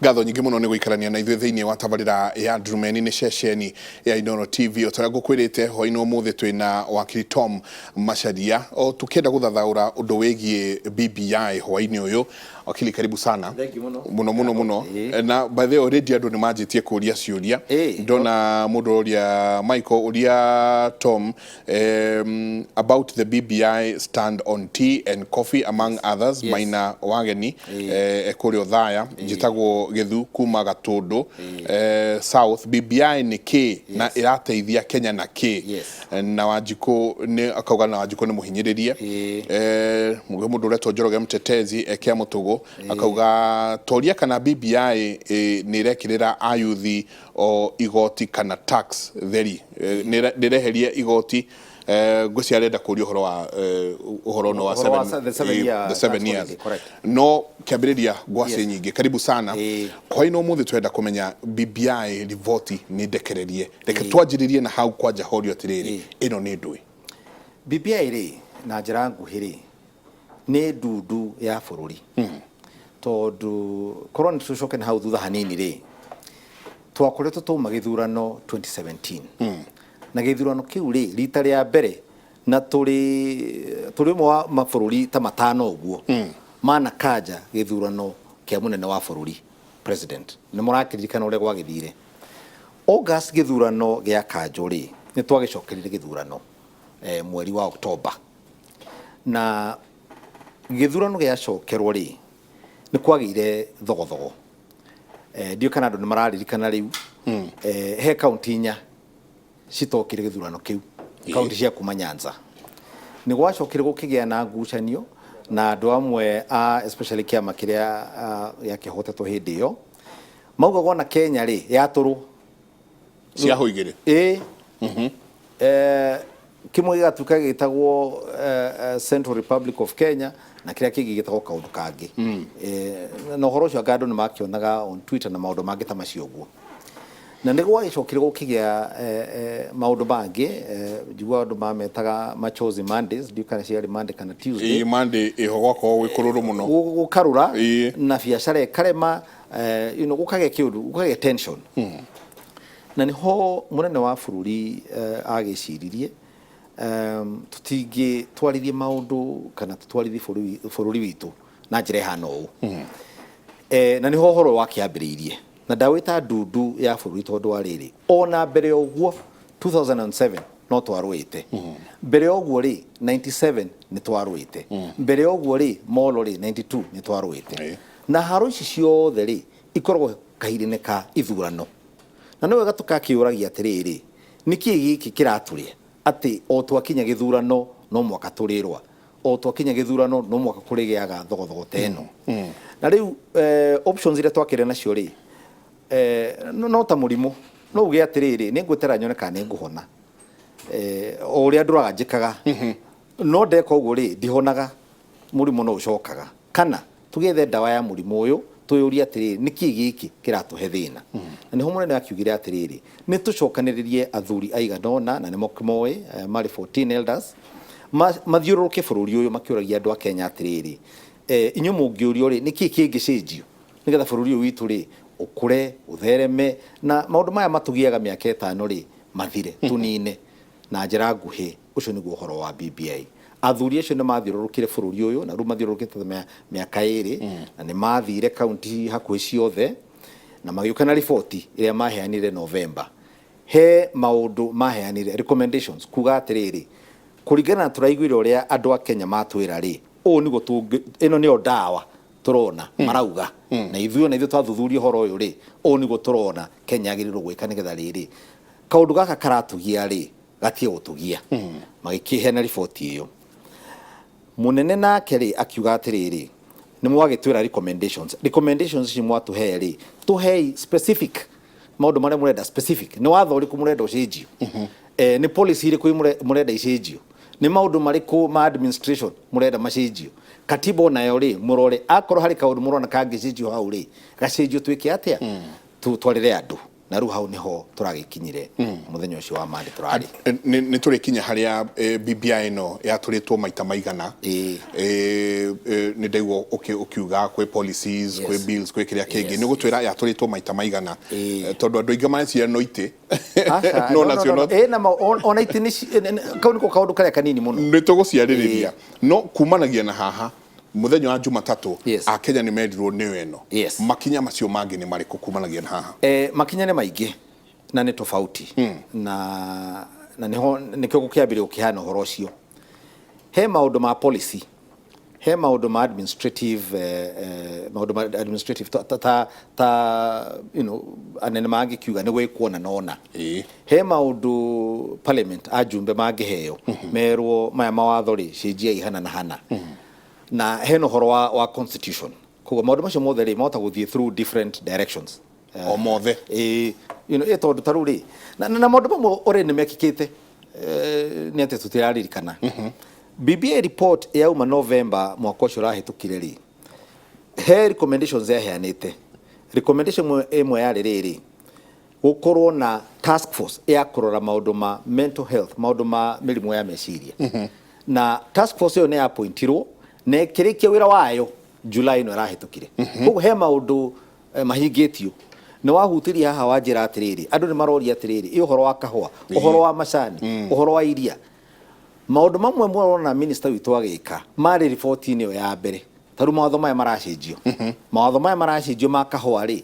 Ngatho nyingĩ mũno nĩ gũikarania na ithuĩ thĩinĩ wa tabarĩra ya Ndurumeni, nĩ ceceni ya Inooro TV. O ta ũrĩa ngũkwĩrĩte, hwaĩ-inĩ ũmũthĩ twĩna wakiri Tom Macharia o tũkĩenda gũthathaũra ũndũ wĩgiĩ BBI hwaĩ-inĩ ũyũ. Wakili, karibu sana. Thank you mũno. Mũno mũno mũno. Na by the way, already andũ nĩ manjĩtie kũria ciũria. Ndona mũndũ ũroria, Michael, ũria Tom about the BBI stand on tea and coffee among others. Maina Wageni kũrĩa Othaya, njĩtagwo Gĩthu kuma Gatũndũ South. BBI nĩ kĩ na ĩrateithia Kenya na kĩ? Na Wanjikũ nĩ akauga na Wanjikũ nĩ mũhinyĩrĩrie. Mũndũ ũretwo Njoroge Mtetezi ekia Mũtũgũ akauga toria kana BBI nĩ ĩrekĩrĩra ayuthi o igoti kana tax theri, nĩ ĩreheria igoti. Ngwĩciria arenda kũria ũhoro wa ũhoro ũno wa Ũhoro wa the seven year the 7 tax years. holiday, correct. No kĩambĩrĩria ngwacĩ nyingĩ, karibu sana. Hwaĩ-inĩ ũmũthĩ twenda kũmenya BBI riboti nĩ ndekererie, reke twanjĩrĩrie na hau kwanja horio atĩrĩrĩ, ĩno nĩ ndũĩ? BBI rĩ, na njĩra nguhĩ rĩ, nĩ ndundu ya bũrũri, tondũ korwo nĩ tũcoke na hau thutha hanini rĩ, twakoretwo twauma gĩthurano 2017, na gĩthurano kĩu rĩ, rita rĩa mbere na tũrĩ ũmwe wa mabũrũri ta matano ũguo manakanja gĩthurano kĩa mũnene wa bũrũri, president. Nĩ mũrakĩririkana ũrĩa gwagĩthire August gĩthurano gĩa kanjũ rĩ, nĩ twagĩcokerire gĩthurano mweri wa October, na gĩthurano gĩacokerwo rĩ, nĩ kwagĩire thogothogo. Ndiũĩ kana andũ nĩ mararirikana rĩu. He kaunti 4 citokire gĩthurano kĩu, kaunti cia kuma Nyanza. Nĩ gwacokire gũkĩgĩa na ngucanio na andũ amwe a especially kĩama kĩrĩa gĩakĩhotetwo hĩndĩ ĩyo maugaga ona Kenya rĩ yatũrwo. Cia hũ igĩrĩ. Ĩ, kĩmwe gĩgatuĩka gĩtagwo Central Republic of Kenya na kĩrĩa kĩngĩ gĩtagwo kaũndũ kangĩ. Na ũhoro ũcio anga andũ nĩ makĩonaga on Twitter na maũndũ mangĩ ta macio ũguo. Na nĩ gwagĩcokire gũkĩgĩa maũndũ mangĩ, njiguaga andũ mametaga Machozi Mondays, ndiũĩ kana ciarĩ Monday kana Tuesday. Ĩĩ, Monday ĩho gwakoragwo gwĩ kũrũrũ mũno. Gũkarũra na biacara ĩkarema, gũkagĩa kĩũndũ, gũkagĩa tension. Na nĩho mũnene wa bũrũri agĩciririe tũtingĩtwarithia maũndũ kana tũtwarithie bũrũri witũ na njĩra ĩhana ũũ. Na nĩho ũhoro ũyũ wakĩambĩrĩirie, na ndawĩta ndundu ya bũrũri tondũ wa rĩrĩ, ona mbere ya ũguo 2007 no twarũĩte, mbere ya ũguo rĩ, 97 nĩ twarũĩte, mbere ya ũguo rĩ, molo rĩ, 92 nĩ twarũĩte. Na haro ici ciothe rĩ, ikoragwo kahinda-inĩ ka ithurano. Na nĩ wega tũgakĩũragia atĩrĩrĩ, nĩkĩ gĩkĩ kĩratũrĩa atĩ o twakinya gĩthurano no mwaka tũrĩrũa, o twakinya gĩthurano no mwaka kũrĩgĩaga thogothogo ta ĩno? Na rĩu options iria twakĩrĩ nacio rĩ, no ta mũrimũ, no uge atĩrĩrĩ, nĩ ngwĩtera nyone kana nĩ ngũhona. O ũrĩa ndũraga njĩkaga, no ndeka ũguo rĩ, ndihonaga, mũrimũ no ũcokaga. Kana tũgĩethe ndawa ya mũrimũ ũyũ, twĩyũrie atĩrĩrĩ, nĩkĩ gĩkĩ kĩratũhe thĩna? Na nĩho mũnene akiugire atĩrĩrĩ, nĩ tũcokanĩrĩrie athuri aigana ũna, na nĩmo moĩ marĩ 14 elders, mathiũrũrũke bũrũri ũyũ makĩũragia andũ a Kenya atĩrĩrĩ, inyuĩ mũngĩũrio rĩ, nĩkĩ kĩngĩcenjio nĩgetha bũrũri ũyũ witũ rĩ ũkũre, ũthereme, na maũndũ maya matũgiaga mĩaka 5 rĩ mathire, tũnine na njĩra nguhĩ? Ũcio nĩguo ũhoro wa BBI. Athuri acio nĩ mathiũrũrũkire bũrũri ũyũ, na rĩu mathiũrũrũkĩte ta mĩaka 2, na nĩ mathire kaunti hakuhĩ ciothe, na magĩũka na riboti ĩrĩa maheanire November. He maũndũ maheanire recommendations kuga atĩrĩrĩ, kũringana na tũraiguire ũrĩa andũ a Kenya matwĩra rĩ, ũũ nĩguo tũngĩ, ĩno nĩyo ndawa tũrona marauga, na ithuĩ ona ithuĩ twathuthuria ũhoro ũyũ rĩ, ũũ nĩguo tũrona Kenya yagĩrĩirwo gwĩka nĩgetha rĩrĩ kaũndũ gaka karatũgia rĩ gatige gũtũgia. Magĩkĩheana riboti ĩyo. Mũnene nake rĩ akiuga atĩrĩrĩ, nĩ mwagĩtwĩra recommendations, recommendations ici mwatũhe rĩ, tũhei specific maũndũ marĩa mũrenda specific. Nĩ watho ũrĩkũ mũrenda ũcenjio? Nĩ policy irĩkũ mũrenda icenjio? Nĩ maũndũ marĩkũ ma administration mũrenda macenjio? Katiba onayo rĩ, mũrore akorwo harĩ kaũndũ mũrona kangĩcenjio hau rĩ, gacenjio, twĩke atĩa, tũtwarĩre andũ. Na rĩu hau nĩho tũragĩkinyire mũthenya ũcio wa Monday tũrarĩ. Nĩ tũrĩkinya harĩa BBI ĩno yatũrĩtwo maita maigana. Nĩ ndaigua ũkiuga kwĩ policies, kwĩ bills, kwĩ kĩrĩa kĩngĩ. Nĩ ũgũtwĩra yatũrĩtwo maita maigana? Tondũ andũ aingĩ mareciria no itĩ. Aca, no no, no, nacio no, no no. Na ona itĩ kau nĩko kaũndũ karĩa kanini mũno. Nĩ tũgũciarĩrĩria, no kumanagia na haha mũthenya wa Jumatatũ, Akenya nĩ merirwo nĩyo ĩno. Makinya macio mangĩ nĩ marĩkũ kumanagia na haha? Makinya nĩ maingĩ na nĩ tofauti na nĩho nĩkĩo gũkĩambĩrĩria gũkĩhana ũhoro ũcio. He maũndũ ma policy, he maũndũ ma administrative, maũndũ ma administrative ta anene mangĩkiuga nĩ gwĩkwo na nona. He maũndũ parliament ajumbe mangĩheo, merwo maya mawatho rĩ, cenjiai hana na hana. Na hena ũhoro wa constitution. Koguo maũndũ macio mothe rĩ, mahota gũthiĩ through different directions. O mothe. Ĩĩ, tondũ ta rĩu rĩ, na maũndũ mamwe already nĩ mekĩkĩte, nĩ atĩ tũtiraririkana. BBI report yauma November mwaka ũcio ũrahĩtũkire rĩ, he recommendations yaheanĩte. Recommendation ĩmwe yarĩ rĩrĩ, gũkorwo na task force ya kũrora maũndũ ma mental health, maũndũ ma mĩrimũ ya meciria. Na task force ĩyo nĩ yapointirwo na ĩkĩrĩkia wĩra wayo July ĩno ĩrahĩtũkire. Koguo he maũndũ mahingĩtio. Nĩ wahutirie haha wanjĩra atĩrĩrĩ, andũ nĩ maroria atĩrĩrĩ, ĩ ũhoro wa kahũa, ũhoro wa macani, ũhoro wa iria. Maũndũ mamwe mũrona minister witũ agĩka marĩ riboti-inĩ ĩyo ya mbere. Ta rĩu mawatho maya maracenjio. Mawatho maya maracenjio ma kahũa rĩ,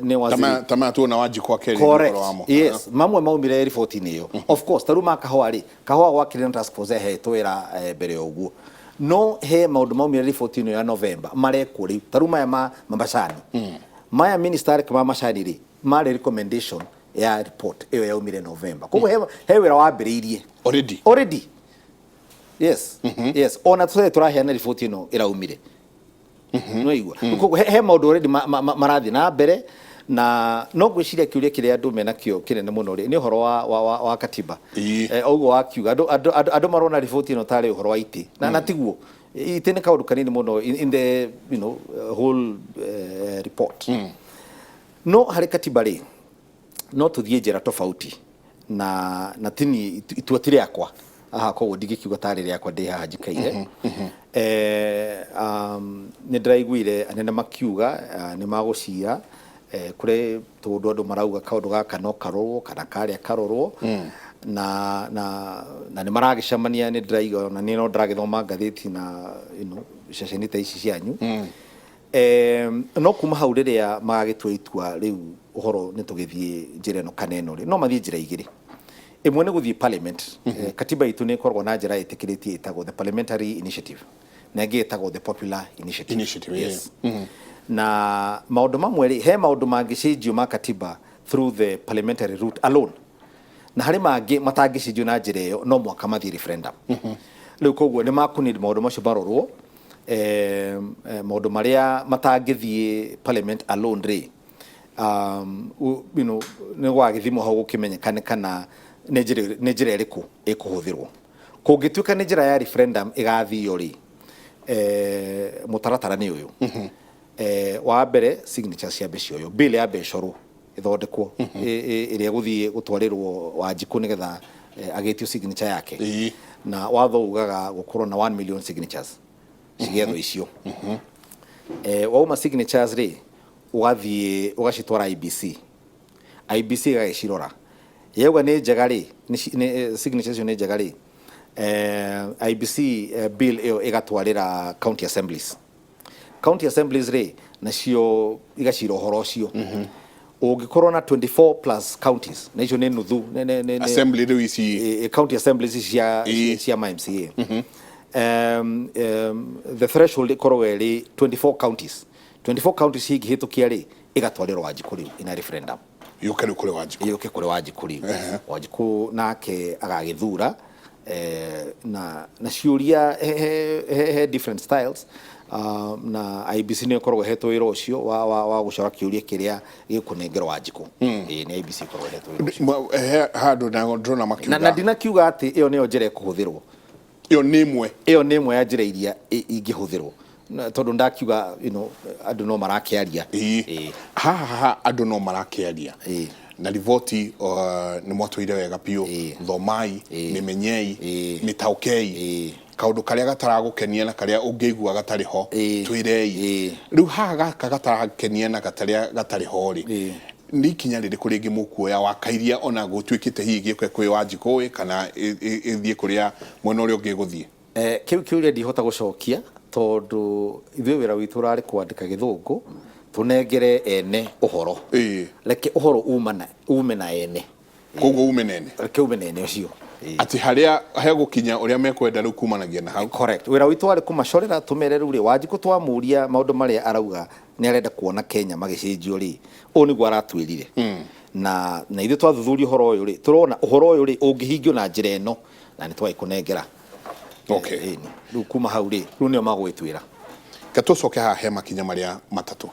nĩ waziri. Ta maya tuona Wanjikũ akĩaria Correct. ũhoro wamo. Yes, mamwe maumire riboti-inĩ ĩyo. Of course, ta rĩu ma kahũa rĩ, kahũa gwakĩrĩ na task force yahetwo wĩra mbere ya ũguo. No he maũndũ maumire riboti-inĩ ĩyo ya November marekwo rĩu. Ta rĩu maya ma macani. Maya minister areka ma macani rĩ, marĩ recommendation ya report ĩyo yaumire November. Koguo he wĩra wambĩrĩirie. Already. Already. Yes. Yes. Ona tũtarĩ tũraheana riboti ĩno ĩraumire. Nĩwaigua? Koguo he maũndũ already marathiĩ na mbere, na no ngwĩciria kĩũria kĩrĩa andũ menakĩo kĩnene mũno rĩ, nĩ ũhoro wa katiba. Ũguo wakiuga, andũ marona riboti ĩno tarĩ ũhoro wa itĩ. Na tiguo. Itĩ nĩ kaũndũ kanini mũno in the whole report. No harĩ katiba rĩ, no tũthiĩ njĩra tofauti na tini itua ti rĩakwa aha, koguo ndingĩkiuga tarĩ rĩakwa ndĩ haha njikaire. Nĩ ndĩraiguire anene makiuga, nĩ magũcira, kũrĩ tũndũ andũ marauga kaũndũ gaka no karorwo kana karĩa karorwo, na nĩ maragĩcemania. Nĩ ndĩraigua ona niĩ no ndĩragĩthoma ngathĩti na ceceni ta ici cianyu. No kuma hau rĩrĩa magagĩtua itua rĩu ũhoro nĩ tũgĩthiĩ njĩra ĩno kana ĩno rĩ, no mathiĩ njĩra igĩrĩ. Ĩmwe nĩ gũthiĩ parliament. Katiba itũ nĩ ĩkoragwo na njĩra ĩtĩkĩrĩtie ĩtagwo the parliamentary initiative, na ĩngĩ ĩtagwo the popular initiative. Initiative, yeah. Yes. Na maũndũ mamwe rĩ, he maũndũ mangĩcenjio ma katiba through the parliamentary route alone, na harĩ mangĩ matangĩcenjio na njĩra ĩyo, no mwaka mathiĩ referendum. Rĩu koguo nĩ makũnid maũndũ macio marorwo. Maũndũ marĩa matangĩthiĩ parliament alone rĩ, nĩ gwagĩthimwo hau gũkĩmenyekane kana nĩ njĩra ĩrĩkũ ĩkũhũthĩrwo. Kũngĩtuĩka nĩ njĩra ya referendum ĩgathio rĩ, mũtaratara nĩ ũyũ. Wa mbere, signatures ciambe cioywo, bill yambe ĩcorwo ĩthondekwo, ĩrĩa ĩgũthiĩ gũtwarĩrwo Wanjikũ nĩgetha agĩtio signature yake. Na watho ugaga gũkorwo na 1 million signatures cigethwo icio. Wauma signatures rĩ, ũgathiĩ ũgacitwara IEBC. IEBC ĩgagĩcirora, yauga nĩ njega rĩ, signatures icio nĩ njega rĩ, IEBC bill ĩyo ĩgatwarĩra county assemblies. County assemblies rĩ, nacio igacira ũhoro ũcio. Ũngĩkorwo na 24 plus counties, na icio nĩ nuthu Assembly rĩu ici. County assemblies ici cia ma MCA. The threshold ĩkoragwo ĩrĩ 24 counties. 24 counties cingĩhĩtũkia rĩ, ĩgatwarĩrwo Wanjikũ rĩu ina referendum. Yũke rĩu kũrĩ Wanjikũ. Yũke kũrĩ Wanjikũ rĩu. Wanjikũ nake agagĩthura, na ciũria he different styles. Na IEBC nĩ ĩkoragwo ĩhetwo wĩra ũcio wa gũcora kĩũria kĩrĩa gĩkũnengerwo Wanjikũ. Ĩĩ, nĩ IEBC ĩkoragwo ĩhetwo wĩra ũcio. He handũ na ndĩrona makiuga. Na ndinakiuga atĩ ĩyo nĩyo njĩra ĩkũhũthĩrwo. Ĩyo nĩ ĩmwe. Ĩyo nĩ ĩmwe ya njĩra iria ingĩhũthĩrwo. Na tondũ ndakiuga, Andũ no marakĩaria. Ĩĩ. Haha haha andũ no marakĩaria. Na riboti nĩ mwatwĩire wega biũ. Thomai, mĩmenyei, mĩtaũkei. Kaũndũ karĩa gataragũkenia na karĩa ũngĩigua gatarĩ ho, twĩrei. Rĩu haha gaka gatarakenia na gatarĩa gatarĩ ho rĩ, nĩ ikinya rĩrĩkũ rĩngĩ mũkuoya wakairia ona gũtuĩkĩte hihi gĩũke kwĩ Wanjikũ ĩ kana ĩthiĩ kũrĩa mwena ũrĩa ũngĩ ĩgũthiĩ? Kĩu kĩũria ndihota gũcokia tondũ ithuĩ wĩra witũ ũrarĩ kwandĩka gĩthũngũ tũnengere ene ũhoro. Reke ũhoro ume na ene. Koguo ume na ene. Reke ume na ene ũcio. Atĩ harĩa hegũkinya ũrĩa mekwenda rĩu kumanagia na hau. Correct. Wĩra witũ warĩ kũmacorera tũmere rĩu rĩ, Wanjikũ twamũria maũndũ marĩa arauga nĩ arenda kuona Kenya magĩcenjio rĩ, ũũ nĩguo aratwĩrire. Na ithuĩ twathuthuria ũhoro ũyũ rĩ, tũrona ũhoro ũyũ rĩ ũngĩhingio na njĩra ĩno na nĩ twagĩkũnengera. Okay. Ĩni. Rĩu kuma hau rĩ, rĩu nĩo magũgĩtwĩra. Reke tũcoke haha he makinya marĩa matatũ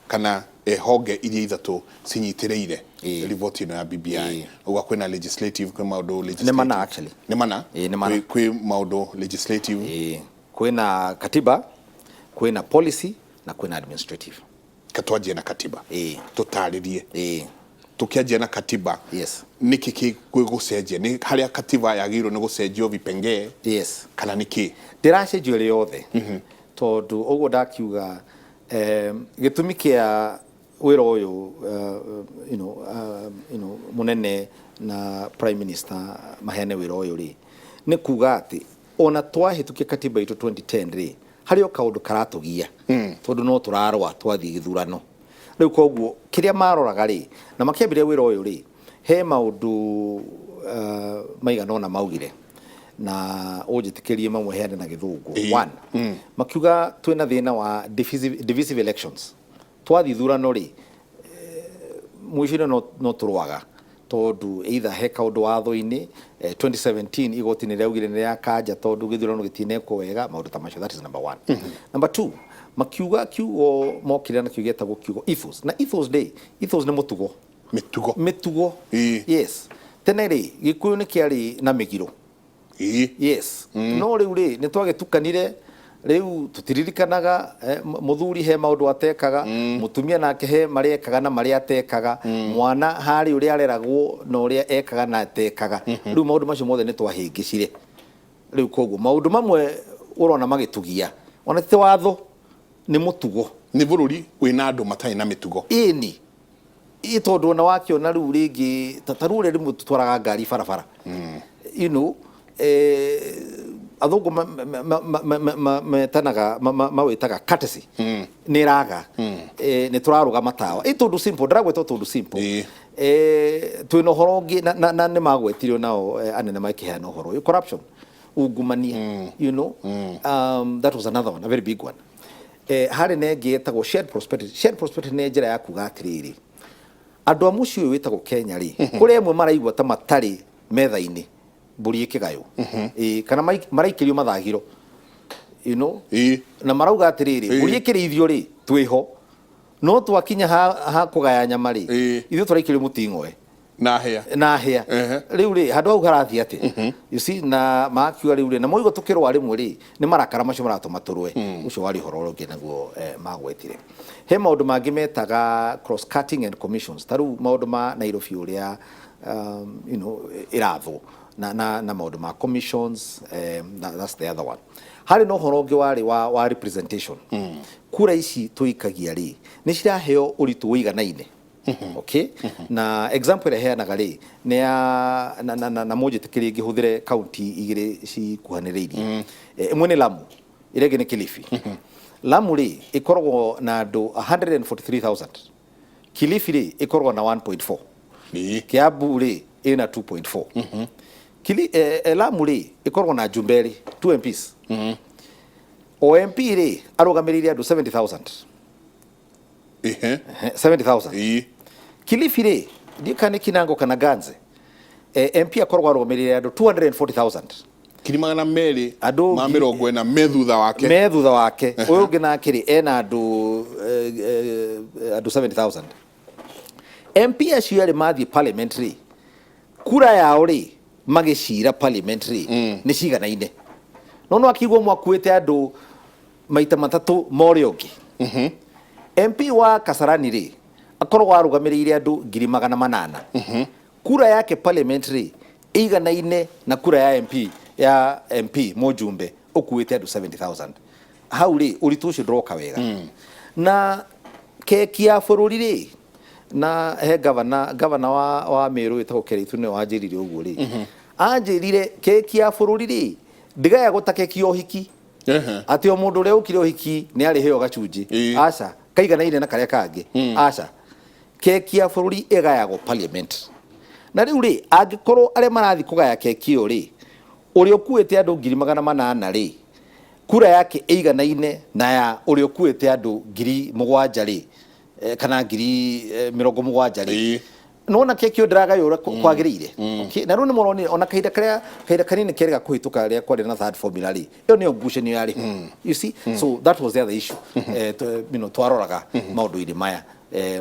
kana honge iria ithatũ cinyitĩrĩire riboti ĩno ya BBI. Uga kwĩna legislative, kwĩ maũndũ legislative. Nĩ mana actually. Nĩ mana? Ĩĩ, nĩ mana. Kwĩ maũndũ legislative. Ĩĩ. Kwĩna katiba, kwĩna policy na kwĩna administrative. Reke twanjie na katiba. Ĩĩ. Tũtarĩrie. Ĩĩ. Tũkĩanjia na katiba. Yes. Nĩkĩ kĩ gũcenjia? Nĩ harĩa katiba yagĩrĩirwo nĩ gũcenjio vipengee? Yes. Kana nĩ kĩ? Ndĩracenjio ĩrĩ yothe. Tondũ ũguo ndakiuga gĩtũmi kĩa wĩra ũyũ mũnene na prime minister maheane wĩra ũyũ rĩ, nĩ kuga atĩ ona twahĩtũkia katiba itũ 2010 rĩ, harĩ o kaũndũ karatũgia tondũ no tũrarũa twathiĩ gĩthurano. Rĩu koguo kĩrĩa maroraga rĩ, na makĩambĩrĩria wĩra ũyũ rĩ, he maũndũ maigana ũna maugire na ũnjĩtĩkĩrie mamwe heane na gĩthũngũ. One, makiuga twĩna thĩna wa divisive elections. Twathiĩ ithurano rĩ, mũico-inĩ no tũrũaga tondũ either he kaũndũ watho-inĩ, 2017 igoti nĩ rĩaugire nĩ rĩa kanja tondũ gĩthurano gĩtinekwo wega, maũndũ ta macio. That is number one. Number two, makiuga kiugo mokire na kiugo gĩtagwo kiugo ethos. Na ethos rĩ, ethos nĩ mũtugo. Mĩtugo. Mĩtugo. Yes. Tene rĩ, Gĩkũyũ nĩ kĩarĩ na mĩgiro. Yes. No rĩu rĩ, nĩ twagĩtukanire, rĩu tũtiririkanaga, mũthuri he maũndũ atekaga, mũtumia nake he marĩa ekaga na marĩa atekaga, mwana harĩ ũrĩa areragwo na ũrĩa ekaga na atekaga. Rĩu maũndũ macio mothe nĩ twahĩngĩcire. Rĩu koguo maũndũ mamwe ũrona magĩtũgia, ona ti watho, nĩ mũtugo. Nĩ bũrũri wĩna andũ matarĩ na mĩtugo. Ĩni. Ĩ tondũ ona wakĩona rĩu rĩngĩ ta rĩu ũrĩa rĩmwe tũtwaraga ngari barabara. You know, athũngũ metanaga mawĩtaga courtesy. Nĩ ĩraga. Nĩ tũrarũga matawa. Ĩ tondũ simple, ndĩragweta o tondũ simple. Twĩna ũhoro ũngĩ na nĩ magwetire nao anene makĩheana ũhoro ũyũ, corruption, ungumania, you know. That was another one, a very big one. Harĩ na ĩngĩ ĩtagwo shared prosperity. Shared prosperity nĩ njĩra ya kuga atĩrĩrĩ, andũ a mũciĩ ũyũ wĩtagwo Kenya rĩ, kũrĩ amwe maraigua ta matarĩ metha-inĩ mbũri ĩkĩgaywo. Ĩĩ, kana maraikĩrio mathagiro, you know? Na marauga atĩrĩrĩ, mbũri ĩkĩrĩithio rĩ, twĩho, no twakinya ha kũgaya nyama rĩ, ithuĩ tũraikĩrio mũting'oe na hĩa. Na hĩa. Rĩu rĩ, handũ hau harathiĩ atĩa? You see, na makiuga rĩu rĩ, na moigua tũkĩrũa rĩmwe rĩ, nĩ marakara macio maratũma tũrũe. Ũcio warĩ ũhoro ũrĩa ũngĩ naguo magwetire. He maũndũ mangĩ metaga cross cutting and commissions. Ta rĩu maũndũ ma Nairobi ũrĩa you know, ĩrathwo na maũndũ ma commissions, that's the other one. Harĩ na ũhoro ũngĩ warĩ wa representation. Kura ici tũikagia rĩ, nĩ ciraheo ũritũ ũiganaine. Okay? Na example ĩrĩa heanaga rĩ, nĩ ya na mũnjĩtĩkĩrie ngĩhũthĩre kaunti igĩrĩ cikuhanĩrĩirie. Ĩmwe nĩ Lamu, ĩrĩa ĩngĩ nĩ Kilifi. Lamu rĩ, ĩkoragwo na andũ 143,000. Kilifi rĩ, ĩkoragwo na 1.4. Kiambu rĩ, ĩna 2.4. Lamu rĩ, ĩkoragwo na njumbe erĩ, 2 MPs. O MP rĩ, arũgamĩrĩire andũ 70,000. 70,000. Kilifi rĩ, ndiũĩ kana nĩ Kinango kana Ganze. MP akoragwo arũgamĩrĩire andũ 240,000. Ngiri magana merĩ Andũ ma mĩrongo ĩna me thutha wake. Me thutha wake. Ũyũ ũngĩ nake rĩ, ena andũ 70,000. MP acio erĩ mathiĩ parliament rĩ, kura yao rĩ, magĩcira parliament rĩ, nĩ ciganaine. No no akĩigua ũmwe akuĩte andũ maita matatũ ma ũrĩa ũngĩ. MP wa Kasarani rĩ, akoragwo arũgamĩrĩire andũ 800,000. Kura yake parliament rĩ, ĩiganaine na kura ya MP, ya MP mũjumbe ũkuĩte andũ 70,000. Hau rĩ, ũritũ ũcio ndũroka wega. Na keki ya bũrũri rĩ, na he gavana wa Meru wĩtagwo Kereitu nĩwe wanjĩrire ũguo rĩ, anjĩrire keki ya bũrũri rĩ, ndĩgayagwo ta keki ya ũhiki. Atĩ o mũndũ ũrĩa ũkire ũhiki nĩ arĩheo gacunjĩ. Aca, kaiganaine na karĩa kangĩ. Aca, keki ya bũrũri ĩgayagwo parliament. Na rĩu rĩ, angĩkorwo arĩa marathiĩ kũgaya keki ĩyo rĩ, ũrĩa ũkuĩte andũ 800,000 rĩ, kura yake ĩiganaine na ya ũrĩa ũkuĩte andũ 7,000 rĩ, kana 70,000 rĩ, nona keki ĩyo ndĩragaywo ũrĩa kwagĩrĩire. Okay, na rĩu nĩ mũronire ona kahinda karĩa, kahinda kanini kerĩga kũhĩtũka rĩrĩa kwarĩ na third formula rĩ, ĩyo nĩyo ngucanio yarĩ ho. You see, so that was the other issue. Twaroraga maũndũ-inĩ maya,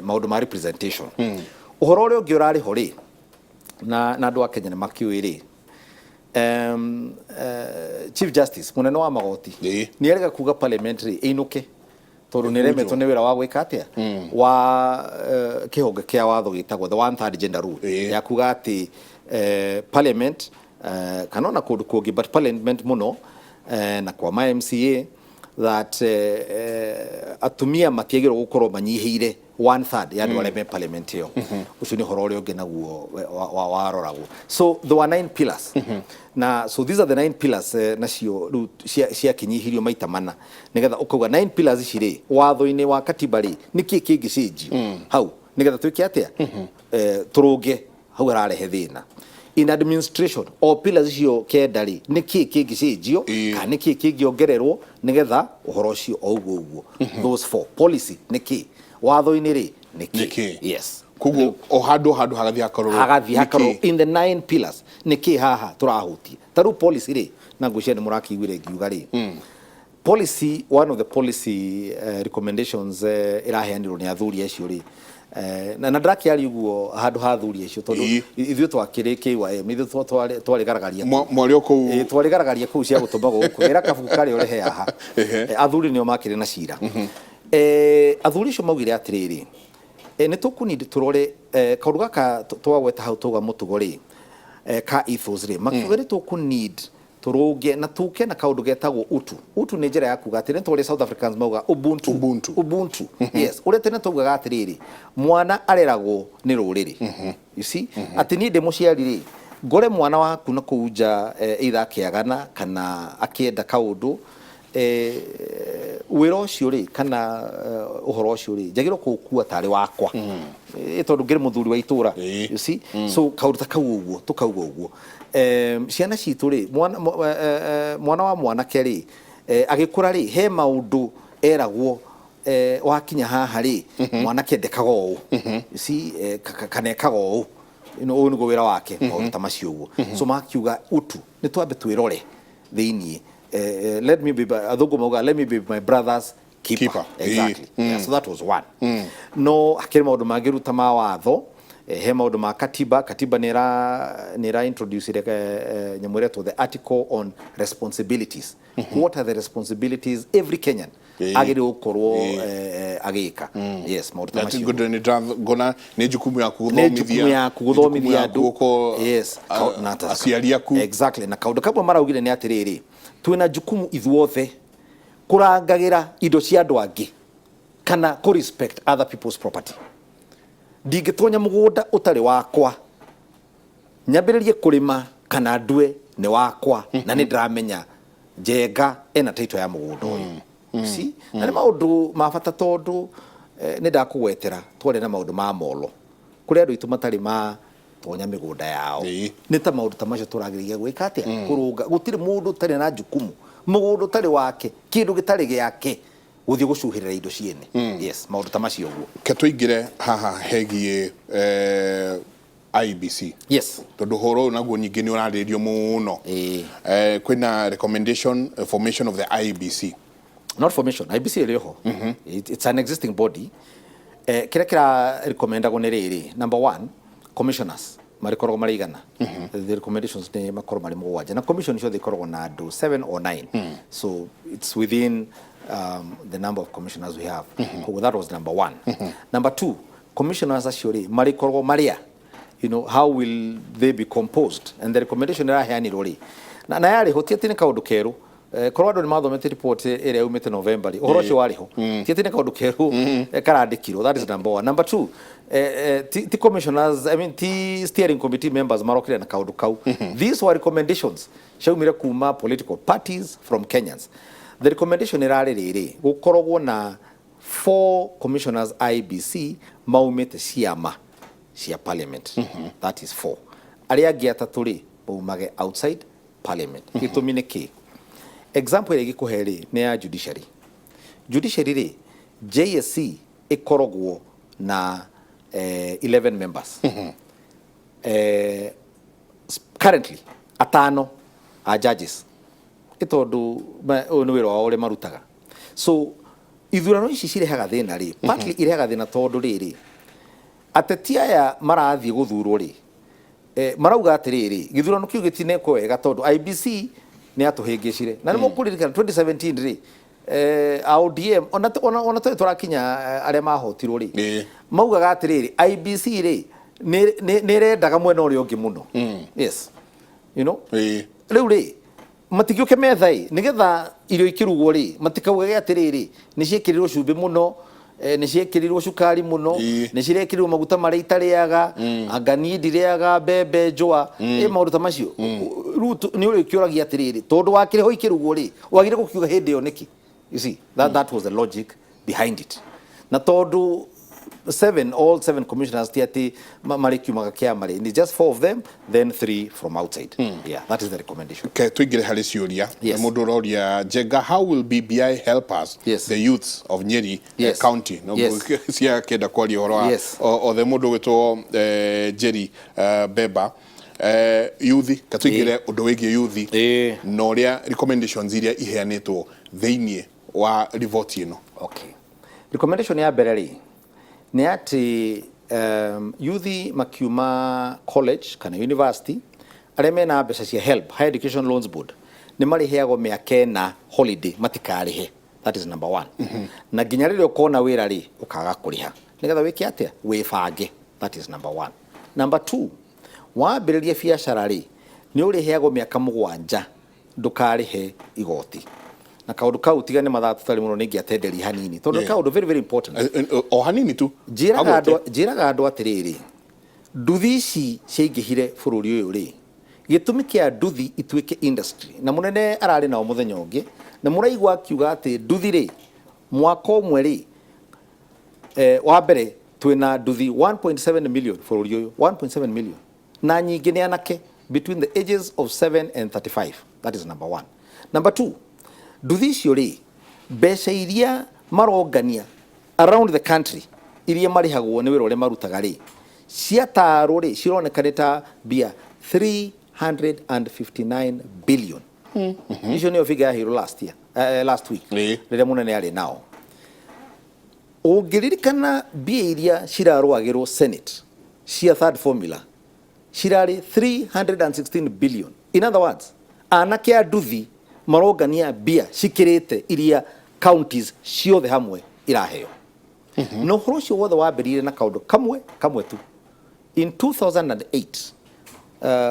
maũndũ ma representation. Ũhoro ũrĩa ũngĩ ũrarĩ ho rĩ, na andũ a Kenya nĩ makĩũĩ rĩ, Chief Justice mũnene wa magoti nĩ arega kuga parliament rĩ ĩinũke, tondũ nĩ remetwo nĩ wĩra wa gwĩka atĩa wa kĩhonge kĩa watho gĩtagwo the one third gender rule, ya kuga atĩ parliament, kana ona kũndũ kũngĩ, but parliament mũno, na kwa ma MCA, that atumia matiagĩrĩirwo gũkorwo manyihĩire one third ya andũ arĩa me parliament ĩyo. Ũcio nĩ ũhoro ũrĩa ũngĩ naguo waroragwo. So there were nine pillars, na so these are the nine pillars, nacio rĩu ciakinyihirio maita mana, nĩgetha ũkauga nine pillars ici rĩ, watho-inĩ wa katiba rĩ, nĩkĩ kĩngĩcenjio hau nĩgetha twĩke atĩa, tũrũnge hau hararehe thĩna in administration. O pillars icio kenda rĩ, nĩkĩ kĩngĩcenjio kana nĩkĩ kĩngĩongererwo nĩgetha ũhoro ũcio o ũguo ũguo. Those four, policy nĩkĩ, watho-inĩ rĩ nĩkĩ. Nĩkĩ? Yes. Koguo o handũ handũ hagathiĩ hakarorwo. Hagathiĩ hakarorwo. Nĩkĩ? In the nine pillars, nĩkĩ haha tũrahutia. Ta rĩu policy rĩ, na ngwĩciria nĩ mũrakĩiguire ngiuga rĩ, policy, one of the policy recommendations ĩraheanirwo nĩ athuri acio rĩ, na ndĩrakĩaria ũguo handũ ha athuri acio tondũ ithuĩ twakĩrĩ KYM, ithuĩ twarĩgaragaria Mwarĩ o kũu. Twarĩgaragaria kũu cia gũtũma gũkũ ĩra kabuku karĩa ũrehe haha. Athuri nĩo makĩrĩ na cira. Athuri acio maugire atĩrĩrĩ, nĩ tũkũnindi tũrore kaũndũ gaka twagweta hau tauga mũtugo rĩ, ka ethos rĩ, makiuga nĩ tũkũneed tũrũnge na tũke na kaũndũ getagwo utu. Utu nĩ njĩra ya kuga atĩ nĩ tũrĩ South Africans mauga ubuntu. Ubuntu. Ubuntu, yes. Ũrĩa tene taugaga atĩrĩrĩ, mwana areragwo nĩ rũrĩrĩ. You see, atĩ niĩ ndĩ mũciari rĩ, ngore mwana waku na kũu nja, either akĩagana kana akĩenda kaũndũ, wĩra ũcio rĩ, kana ũhoro ũcio rĩ, njagĩrĩirwo kũũkua tarĩ wakwa, tondũ ngĩrĩ mũthuri wa itũra. You see, so kaũndũ ta kau ũguo tũkauga ũguo, ciana citũ rĩ, mwana wa mwanake rĩ, agĩkũra rĩ, he maũndũ eragwo, wakinya haha rĩ, mwanake ndekaga ũũ. You see, kana ekaga ũũ. Ũyũ nĩguo wĩra wake, maũndũ ta macio ũguo. So makiuga utu nĩ twambe twĩrore thĩiniĩ. Let me be, athũngũ mauga, "Let me be my brother's keeper." Keeper. Exactly. Yeah, so that was one. No hakĩrĩ maũndũ mangĩ ruta ma watho, he maũndũ ma katiba. Katiba nĩ ĩra introduce nyamũ ĩretwo the article on responsibilities. What are the responsibilities every Kenyan agĩrĩirwo gũkorwo agĩka? Yes, maũndũ ta macio. Ngona nĩ jukumu yaku Nĩ gũthomithia. Jukumu yaku gũthomithia andũ. Gũkorwo Yes. Aciari aku. Exactly. Na kaũndũ kamwe maraugire nĩ atĩrĩrĩ, twĩna jukumu ithuothe kũrangagĩra indo cia andũ angĩ kana kũ respect other people's property. Ndingĩtonya mũgũnda ũtarĩ wakwa nyambĩrĩrie kũrĩma kana ndue nĩ wakwa, na nĩ ndĩramenya Njenga ena title ya mũgũnda ũyũ. You see? Na nĩ maũndũ ma bata tondũ nĩ ndakũgwetera twarĩ na maũndũ ma molo kũrĩ andũ aitũ matarĩ ma tonya mĩgũnda yao. Nĩ ta maũndũ ta macio tũragĩrĩria gwĩka atĩa, kũrũnga. Gũtirĩ mũndũ ũtarĩ na jukumu mũgũnda ũtarĩ wake, kĩndũ gĩtarĩ gĩake, gũthiĩ gũcuhĩrĩra indo ciene. Yes, maũndũ ta macio ũguo. Ke tũingĩre haha hegiĩ IEBC, tondũ ũhoro ũyũ naguo ningĩ nĩ ũrarĩrĩrio mũno. Kwĩna recommendation, formation of the IEBC. Not formation, IEBC ĩrĩ ho. It's an existing body. Kĩrĩa kĩra recommendagwo nĩ rĩrĩ: number one, commissioners. Marĩkoragwo marĩ 100. The recommendations nĩ makorwo marĩ 7, na commission ciothe ikoragwo na andũ 7 or 9, so it's within the number of commissioners we have. Koguo that was number one. Number two, commissioners acio rĩ, marĩkoragwo marĩa, how will they be composed? And the recommendation ĩraheanirwo rĩ, na yarĩ ho, ti atĩ nĩ kaũndũ kerũ. Korwo andũ nĩ mathomete report ĩrĩa yaumĩte November rĩ, ũhoro ũcio warĩ ho, ti atĩ nĩ kaũndũ kerũ karandĩkirwo. That is number one. Number two, ti commissioners, I mean, ti steering committee members marokire na kaũndũ kau. These were recommendations ciaumire kuma political parties, from Kenyans. The recommendation ĩrarĩ rĩrĩ, gũkoragwo na four commissioners IEBC maumĩte ciama cia parliament. That is four. Arĩa angĩ atatũ rĩ, maumage outside parliament. Gĩtũmi nĩ kĩ? Example ĩrĩa ingĩkũhe rĩ, nĩ ya judiciary. Judiciary rĩ, JSC ĩkoragwo na 11 members. Currently atano a judges, ĩ tondũ ũyũ nĩ wĩra wao ũrĩa marutaga. So ithurano ici cirehaga thĩna rĩ, partly irehaga thĩna tondũ rĩrĩ, ateti aya marathiĩ gũthurwo rĩ, marauga atĩrĩrĩ, gĩthurano kĩu gĩtinekwo wega tondũ IEBC nĩ yatũhĩngĩcire. Na nĩ mũkũririkana 2017 rĩ, a ODM ona tũrĩ tũrakinya, arĩa mahotirwo rĩ, maugaga atĩrĩrĩ, IEBC rĩ, nĩ ĩrendaga mwena ũrĩa ũngĩ mũno. Yes, rĩu rĩ, matingĩũke metha ĩ nĩgetha irio ikĩrugwo rĩ, matikaugage atĩrĩrĩ, nĩ ciĩkĩrirwo cumbĩ mũno, nĩ ciĩkĩrirwo cukari mũno, nĩ cirekĩrirwo maguta marĩa itarĩaga, anga niĩ ndirĩaga mbembe njũa, ĩ maũndũ ta macio. Rĩu nĩ ũrĩkĩũragia atĩrĩrĩ, tondũ wakĩrĩho ikĩrugwo rĩ, wagire gũkiuga hĩndĩ ĩyo nĩkĩ? You see, that was the logic behind it. Na tondũ seven, all seven commissioners ti atĩ marĩkiumaga kĩama rĩ, ni just four of them, then three from outside. Yeah, that is the recommendation. Okay, tuingire harĩ ciũria. Yes. Mũndũ ũroria, "Njenga, how will BBI help us, the youths of Nyeri County?" No ciakenda kwaria ũhoro wa othe. Mũndũ ũgwĩtwo Jerry Beba, yuthi, katuingire ũndũ wĩgiĩ yuthi na ũrĩa recommendations iria iheanĩtwo thĩinĩ wa riboti ĩno. Okay, recommendation ya mbere rĩ, nĩ atĩ yuthi makiuma college kana university, arĩa mena mbeca cia HELB, Higher Education Loans Board, nĩ marĩheagwo mĩaka 4 holiday, matikarĩhe. That is number one. Na nginya rĩrĩa ũkona wĩra rĩ, ũkaga kũrĩha nĩgetha wĩke atĩa? Wĩbange. That is number one. Number two, wambĩrĩria biacara rĩ, nĩ ũrĩheagwo mĩaka 7 ndũkarĩhe igoti. Na kaũndũ kau, tiga nĩ mathaa tũtarĩ mũno, nĩ ingĩatenderia hanini tondũ nĩ kaũndũ very, very important. O hanini tu. Njĩraga Agwete. andũ, njĩraga andũ atĩrĩrĩ, nduthi ici ciaingĩhire bũrũri ũyũ rĩ, gĩtũmi kĩa nduthi ituĩke industry, na mũnene ararĩ nao mũthenya ũngĩ na mũraigua akiuga atĩ nduthi rĩ, mwaka ũmwe rĩ, wa mbere twĩna nduthi 1.7 million bũrũri ũyũ, 1.7 million, na nyingĩ nĩ anake between the ages of 7 and 35. That is number one. Number two, nduthi icio rĩ, mbeca iria marongania around the country, iria marĩhagwo nĩ wĩra ũrĩa marutaga rĩ, ciatarwo rĩ, cironeka nĩ ta mbia 359 billion. Icio nĩyo figure yaheirwo last year, last week, rĩrĩa mũnene arĩ nao. Ũngĩririkana, mbia iria cirarũagĩrwo Senate cia third formula cirarĩ 316 billion. In other words, anake a nduthi marongania mbia cikĩrĩte iria counties ciothe hamwe iraheo. Na ũhoro ũcio wothe wambĩrĩire na kaũndũ kamwe kamwe tu. In 2008,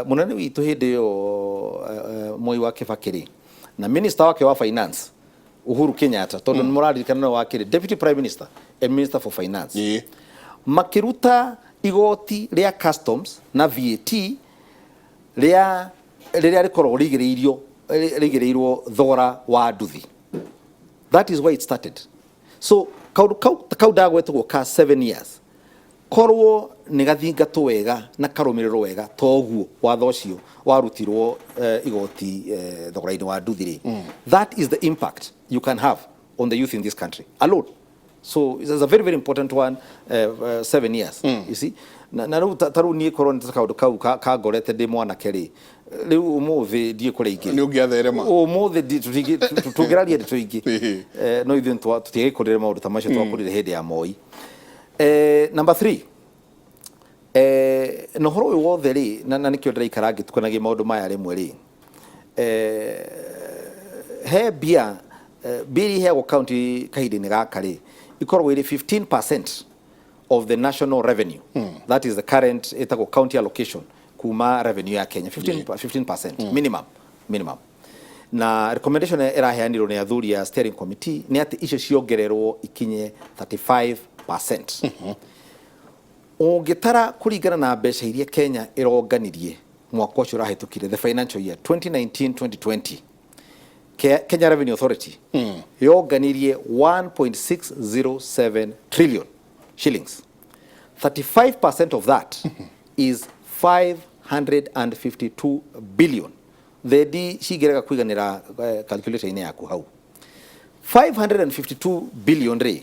mũnene witũ hĩndĩ ĩyo, Mwai wa Kibaki rĩ, na minister wake wa finance, Uhuru Kenyatta, tondũ nĩ mũraririkana nĩwe wakĩrĩ deputy prime minister and minister for finance, makĩruta igoti rĩa customs na VAT rĩa rĩrĩa rĩkoragwo rĩigĩrĩirwo thogora wa nduthi. That is why it started. So kaũndũ kau ndagwetagwo ka 7 years, korwo nĩ gathingatwo wega na karũmĩrĩrwo wega, toguo watho ũcio warutirwo, igoti thogora-inĩ wa nduthi rĩ, that is the impact you can have on the youth in this country alone. So it's a very, very important one, 7 years, you see. Na rĩu ta rĩu niĩ korwo nĩ ta kaũndũ kau kangorete ndĩ mwanake rĩ, rĩu ũmũthĩ ndiĩ kũrĩa ingĩ. Nĩ ũngĩatherema. Ũmũthĩ tũngĩraria ndeto ingĩ. No ithuĩ tũtiagĩkũrĩre maũndũ ta macio, twakũrire hĩndĩ ya Moi. Number three, Na ũhoro ũyũ wothe rĩ, na nĩkĩo ndĩraikara ngĩtukanagia maũndũ maya rĩmwe rĩ, he mbia, mbia iria iheagwo county kahinda-inĩ gaka rĩ, ikoragwo irĩ 15% of the national revenue. That is the current ĩtagwo county allocation kuma revenue ya Kenya, 15, 15% minimum. Na recommendation ĩraheanirwo nĩ athuri a steering committee nĩ atĩ icio ciongererwo ikinye 35%. Ũngĩtara kũringana na mbeca iria Kenya ĩronganirie mwaka ũcio ũrahĩtũkire, the financial year 2019-2020, Kenya Revenue Authority yonganirie 1.607 trillion shillings. 35% of that is 552 billion. Thendi cingĩrega kũiganĩra calculator-inĩ yaku hau. 552 billion rĩ,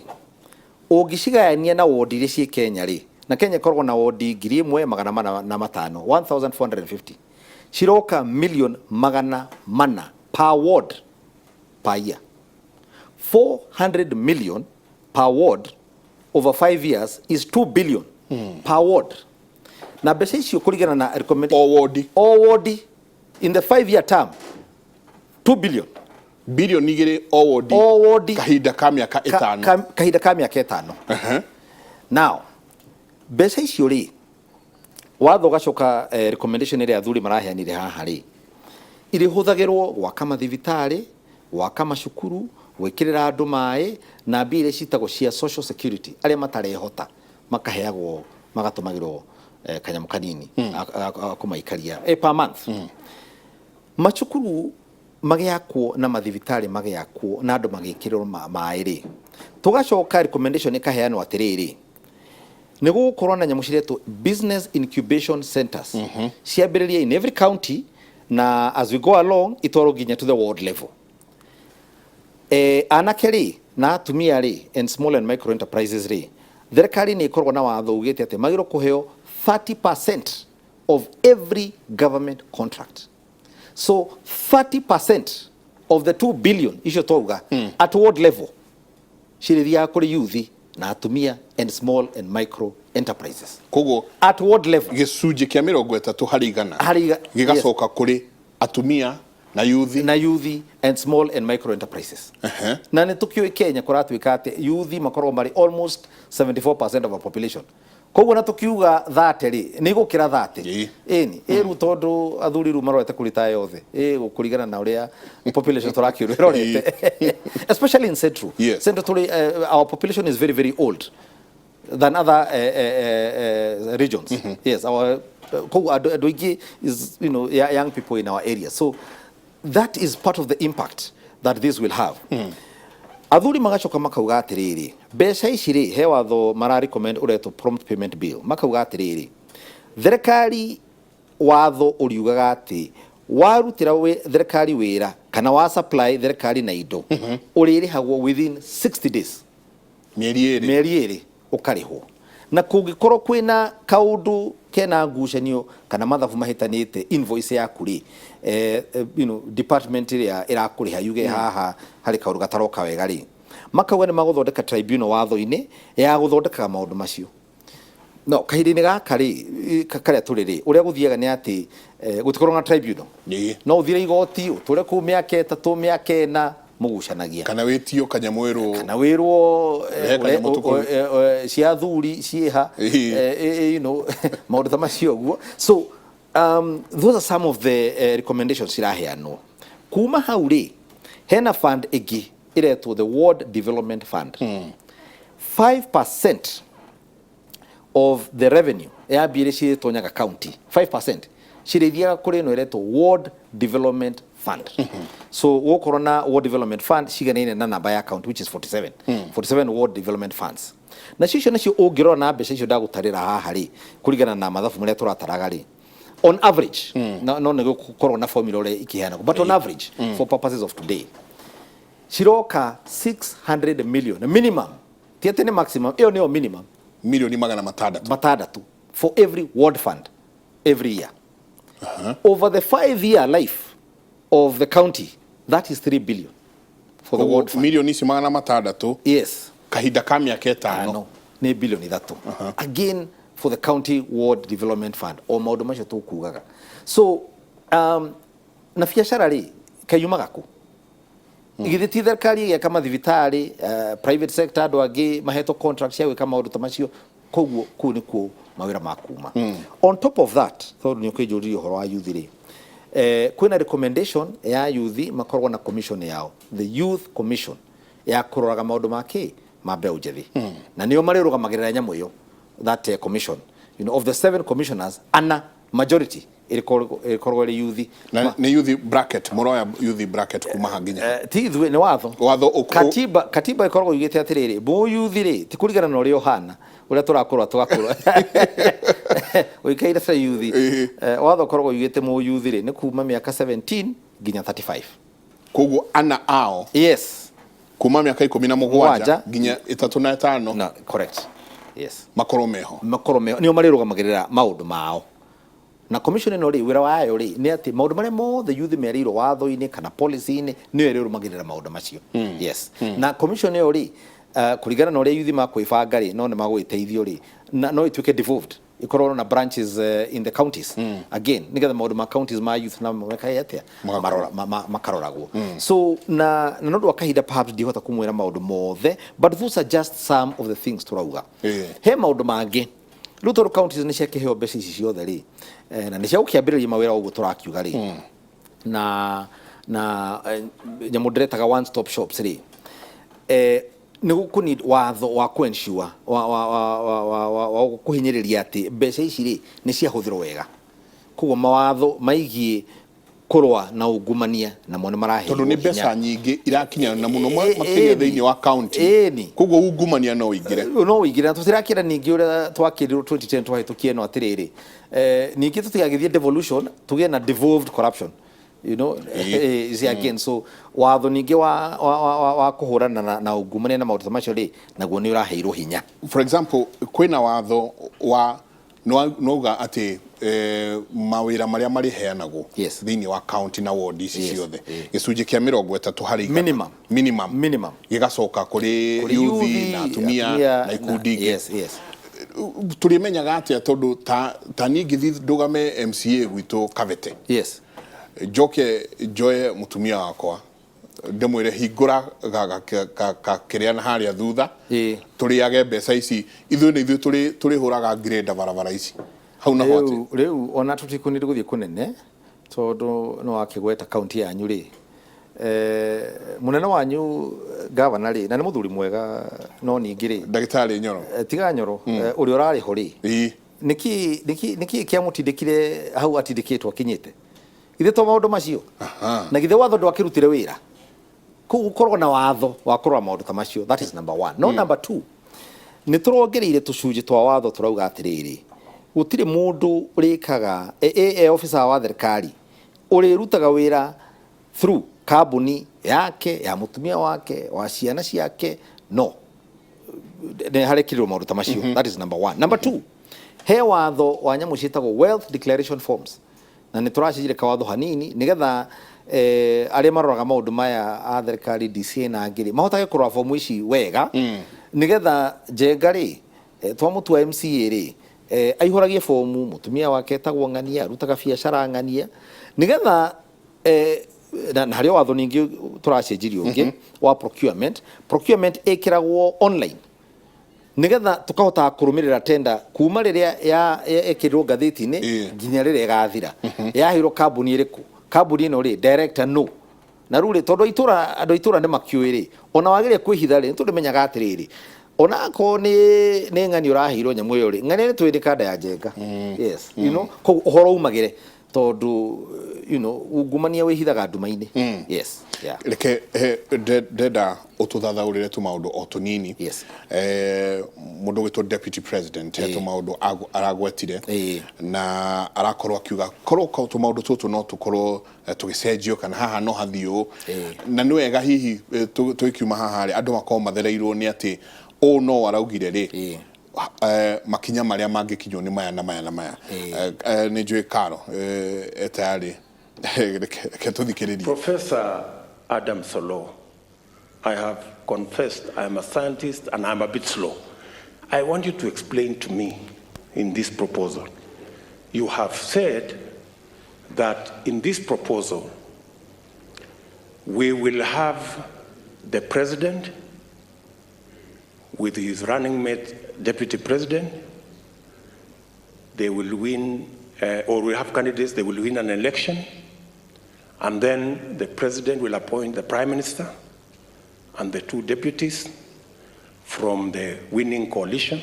ũngĩcigayania na wodi iria ciĩ Kenya rĩ, na Kenya ĩkoragwo na wodi 1405, 1450, ciroka million 400 per ward per year. 400 million per ward over 5 years is 2 billion per ward. Na mbeca icio kũringana na recommend O wodi. O wodi in the 5 year term, 2 billion. 2 bilioni o wodi. O wodi. Kahinda ka mĩaka 5. Kahinda ka mĩaka 5. Now mbeca icio rĩ, watho ũgacoka, recommendation ĩrĩa athuri maraheanire haha rĩ, irĩhũthagĩrwo gwaka mathibitarĩ, gwaka macukuru, gwĩkĩrĩra andũ maĩ, na mbia iria citagwo cia social security, arĩa matarehota makaheagwo, magatũmagĩrwo kanyamũ kanini a kũmaikaria per month. Macukuru magĩakwo na mathibitarĩ magĩakwo na andũ magĩkĩrĩrwo maĩ rĩ, tũgacoka recommendation ĩkaheanwo atĩrĩrĩ, nĩ gũgũkorwo na nyamũ ciretwo business incubation centers, ciambĩrĩrie in every county, na as we go along itwarwo nginya to the ward level. Anake rĩ na atumia rĩ and small and micro enterprises rĩ, thirikari nĩ ĩkoragwo na watho ugĩte atĩ magĩrĩirwo kũheo 30% of every government contract. So 30% of the 2 billion icio twauga at ward level cirĩthiaga kũrĩ youth na atumia and small and micro enterprises. Koguo at ward level. Gĩcunjĩ kĩa 30% Harĩ gĩgacoka kũrĩ atumia na yuthi. Na youth and small and micro enterprises. Na nĩ tũkĩũĩ Kenya kũratuĩka atĩ youth makoragwo marĩ almost 74% of our population, koguo na tũkiuga 30 rĩ, nĩ igũkĩra 30. Ĩni ĩ rĩu tondũ athuri rĩu marorete kũrita yothe ĩ kũringana na ũrĩa population tũrakĩũrwo ĩrorete, especially in central. Central tũrĩ, our population is very very old than other regions. Yes, our koguo andũ aingĩ is young people in our area, so that is part of the impact that this will have. Athuri magacoka makauga atĩrĩrĩ, mbeca ici rĩ, he watho mara recommend ũretwo Prompt Payment Bill. Makauga atĩrĩrĩ, thirikari watho ũriugaga atĩ warutĩra thirikari wĩra kana wa supply thirikari na indo, ũrĩrĩhagwo within 60 days. Mĩeri 2. Mĩeri 2 ũkarĩhwo. Na kũngĩkorwo kwĩna kaũndũ kena ngucanio kana mathabu mahĩtanĩte invoice yaku rĩ, department ĩrĩa ĩrakũrĩha yuge haha harĩ kaũndũ gataroka wega rĩ, makauga nĩ magũthondeka tribunal watho-inĩ ya gũthondekaga maũndũ macio. No kahinda-inĩ gaka rĩ, karĩa tũrĩ rĩ, ũrĩa gũthiaga nĩ atĩ gũtikorwo na tribunal. No ũthire igoti ũtũre kũu mĩaka 3, mĩaka 4 mũgucanagia. Kana wĩtio kanyamwĩrwo. Kana wĩrwo Rehe kanyamũ cia athuri ciĩha. Maũndũ ta macio ũguo. So those are some of the recommendations ciraheanwo. Kuma hau rĩ, hena fund ĩngĩ ĩretwo the Ward Development Fund. 5% of the revenue ya mbia iria ciĩtonyaga county, 5% cirĩthiaga kũrĩ ĩno ĩretwo Ward Development Fund. So gũkorwo na Ward Development Fund ciganaine na namba ya county, which is 47, 47 Ward Development Funds. Nacio icio nacio ũngĩrora na mbeca icio ndagũtarĩra haha rĩ, kũringana na mathabu marĩa tũrataraga rĩ, on average, no nĩ gũkorwo na formula ũrĩa ikĩheanagwo, but on average for purposes of today ciroka 600 million minimum. Ti atĩ nĩ maximum, ĩyo nĩyo minimum. 600 million. 600 for every ward fund every year. Over the 5 year life of the county, that is 3 billion for the ward fund. Milioni ici 600 kahinda ka mĩaka 5. Ano nĩ 3 bilioni. Again, For the County Ward Development Fund, o maũndũ macio tũkugaga. So na biacara rĩ, kayumaga kũ? Githĩ ti thirikari ĩgĩaka mathibitarĩ, private sector, andũ angĩ mahetwo contract cia gwĩka maũndũ ta macio? Koguo kũu nĩkuo mawĩra makuma. On top of that, tondũ nĩ ũkĩnjũririe ũhoro wa youth rĩ, kwĩna recommendation ya youth makorwo na commission yao, the Youth Commission, ya kũroraga maũndũ ma kĩ ma mbeũ njĩthĩ, na nĩo marĩrũgamagĩrĩra nyamũ ĩyo, that commission. Of the seven commissioners, ana, majority ĩrĩkorwo ĩrĩ youth. Na nĩ youth bracket mũroya, youth bracket kuma ha nginya ha? Ti ithuĩ, nĩ watho. Watho Katiba ĩkoragwo yugĩte atĩrĩrĩ, mũyuthi rĩ, ti kũringana na ũrĩa ũhana, ũrĩa tũrakũra tũgakũra ũikaire ta yuthi. Watho ũkoragwo yugĩte mũyuthi rĩ, nĩ kuma mĩaka 17 nginya 35. Koguo ana ao kuma mĩaka 17 Mũgwanja. nginya 35. No, correct, yes. Makorwo meho. Makorwo meho, nĩo marĩrũgamagĩrĩra maũndũ mao. Na commission ĩno rĩ, wĩra wayo rĩ, nĩ atĩ maũndũ marĩa mothe youth merĩirwo watho-inĩ kana policy-inĩ, nĩyo ĩrĩrũmagĩrĩra maũndũ macio. Yes, na commission ĩyo rĩ, kũringana na ũrĩa youth makwĩbanga rĩ, no nĩ magũgĩteithio rĩ, na no ĩtuĩke devolved, ĩkorwo na branches in the counties again, nĩgetha maũndũ ma counties ma youth na mekae atĩa? Magakorwo. Marora, makaroragwo. So na nĩ ũndũ wa kahinda, perhaps ndihota kũmwĩra maũndũ mothe, but those are just some of the things tũrauga. He maũndũ mangĩ rĩu, tondũ counties nĩ ciakĩheo mbeca ici ciothe rĩ, na nĩ cia gũkĩambĩrĩria mawĩra ũguo tũrakiuga rĩ, na nyamũ ndĩretaga one stop shops rĩ, nĩ gũkũni watho wa kũensure wa kũhinyĩrĩria atĩ mbeca ici rĩ, nĩ ciahũthĩrwo wega. Koguo mawatho maigiĩ kũrũa na ungumania namo nĩ maraheirwo Tondũ nĩ hinya. Mbeca nyingĩ irakinya na mũno makĩria thĩinĩ wa county. Koguo ungumania no ũingĩre. No ũingĩre, na tũtirakĩra ningĩ ũrĩa twakĩrirwo 2010 twahĩtũkia ĩno atĩrĩrĩ, ningĩ tũtigagĩthiĩ devolution tũgĩe na devolved corruption. See again, so watho ningĩ wa kũhũrana na ungumania na maũndũ ta macio rĩ, naguo nĩ ũraheirwo hinya. For example, kwĩna watho wa nĩwauga atĩ mawĩra marĩa marĩheanagwo thĩinĩ wa county na ward ici ciothe, gĩcunjĩ kĩa 30 harĩ igana. Minimum. Minimum. Minimum. Gĩgacoka kũrĩ Kũrĩ yuthi yuthi, na atumia atumia na ikundi ingĩ. Yes. Tũrĩmenyaga atĩa? Tondũ ta niĩ ngĩthiĩ ndũgame MCA gwitũ Kabete, njoke njoe mũtumia wakwa ndĩmwĩre hingũra kĩrĩa na harĩa thutha, tũrĩage mbeca ici ithuĩ nĩ ithuĩ tũrĩhũraga ngirenda barabara ici hau naho atĩ Rĩu ona tũtikũnire gũthiĩ kũnene, tondũ nĩ wakĩgweta kaunti yanyu rĩ, mũnene wanyu gavana rĩ, na nĩ mũthuri mwega, no ningĩ rĩ, Ndagĩtarĩ Nyoro. Tiga Nyoro, ũrĩa ũrarĩ ho rĩ, nĩkĩ kĩamũtindĩkire hau atindĩkĩtwo akinyĩte? Ithe to maũndũ macio? Na githĩ watho ndwakĩrutire wĩra? Kũu gũkorwo na watho wa kũrora maũndũ ta macio, that is number one. No number two, nĩ tũrongereire tũcunjĩ twa watho tũrauga atĩrĩrĩ, gũtirĩ mũndũ ũrĩkaga e officer wa thirikari ũrĩrutaga wĩra through kambuni yake, ya mũtumia wake, wa ciana ciake. No nĩ harekĩrirwo maũndũ ta macio. That is number one. Number two, he watho wa nyamũ ciĩtagwo wealth declaration forms, na nĩ tũracenjire kawatho hanini nĩgetha arĩa maroraga maũndũ maya a thirikari, DCA na angĩ rĩ, mahotage kũrora fomu ici wega, nĩgetha Njenga rĩ, twamũtua MCA rĩ, aihũragie fomu, mũtumia wake etagwo ng'ania, arutaga biacara ng'ania, nĩgetha na harĩ o watho ningĩ tũracenjirie ũngĩ wa procurement. Procurement ĩkĩragwo online, nigetha tukahotaga kũrũmĩrĩra tenda kuma rĩrĩa ya ĩkĩrirwo ngathĩti-inĩ nginya rĩrĩa ĩgathira, yaheirwo kambuni ĩrĩkũ, kambuni ĩno rĩ, director no. Na rĩu rĩ, tondũ itũra, andũ a itũra nĩ makĩũĩ rĩ, ona wagĩrĩire kwĩhitha rĩ, nĩ tũrĩmenyaga atĩrĩrĩ, ona akorwo nĩ ng'ani ũraheirwo nyamũ ĩyo rĩ, ng'ania nĩ tũĩ nĩ kanda ya Njenga. Yes, koguo ũhoro umagĩre, tondũ ungumania wĩhithaga nduma-inĩ. Yes, yeah. Reke ndenda ũtũthathaũrĩre tũmaũndũ o tũnini. Mũndũ ũgwĩtwo Deputy President he tũmaũndũ aragwetire na arakorwo akiuga korwo tũmaũndũ tũtũ no tũkorwo tũgĩcenjio, kana haha no hathiĩ ũũ, na nĩ wega hihi tũgĩkiuma haha rĩ, andũ makorwo mathereirwo nĩ atĩ ũũ no araugire rĩ, makinya marĩa mangĩkinywo nĩ maya na maya na maya. Nĩ njũĩ karo e tayarĩ. Reke tũthikĩrĩrie. Professor Adam Solo, I have confessed I am a scientist and I'm a bit slow. I want you to explain to me in this proposal. You have said that in this proposal, we will have the president with his running mate, deputy president. They will win, or we have candidates, they will win an election. And then the president will appoint the prime minister and the two deputies from the winning coalition.